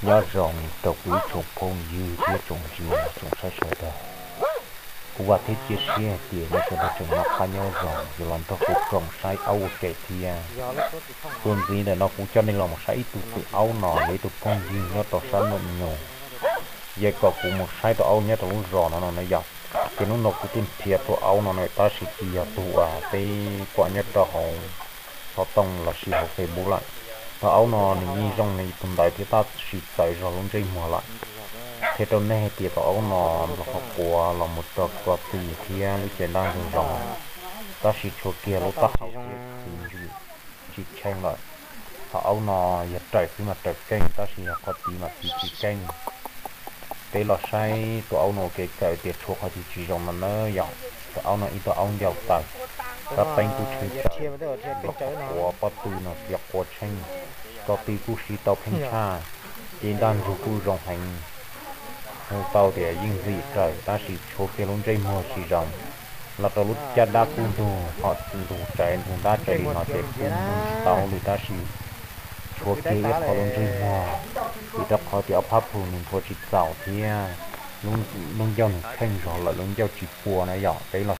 Nyob zoo rau kuv ib tsoom phooj ywg thiab tsoom ntsia tsoom saib sawv daws. Kuv vam thiab cia siab hais tias nej sawv daws tseem noj qab nyob zoo, yuav los nrog kuv koom saib aub ua ke thiab. Txuas ntxiv ntawm no kuv coj nej los mus saib ib tug twm aub no, yog ib tug phooj ywg nyob rau sab Num Nyum, yog kom kuv mus saib tus aub nyob rau lub zos no no na yom. Ces hnub no kuv twb nrhiav tus aub no na, tab sis tsis yog tus uas peb pom nyob rau hauv xov tooj lossis hauv Facebook lawm. Tus aub no nws yeej zoo li tus ntawd thiab, tab sis txawv zog lub ntsej muag lawm. Qhia rau nej hais tias tus aub no nplooj qhov quav los mus rau ko tw thiab lub cev ntaj ntsug zoo, tab sis tshuav kiag lub taub hau thiab txiv ntsim tsis tsheej lawm. Tus aub no yog raws xwb mas raws keej, tab sis yog qhov txiv mas txiv tsis keej. Peb los saib tus aub no ua kev kawm tias tshuav qhov twg tsis zoo no na yom. Tus aub no ib tug aub ncau taws, kab peeb kuj tsheej tsawv, nplooj qhov quav pob tw no txiav quav tsheej, ko tw kuj siv tau pheej tshaj, cev ntaj ntsug kuj zoo heev. Hu tau tias yeej ntxim raws, tab sis tshuav kiag lub ntsej muag tsis zoo. Los rau lub caj dab kub ntug, ho ntug tsawv ntug ntab tsawv li no ces kuj ntug tsis tau li, tab sis tshuav kiag ib qho lub ntsej muag, vim rau qhov tias ob phab plhu nws nthuav tsis txaus thiab lub ncauj nws kheej zog lawm, lub ncauj tsis pua na yom. Peb los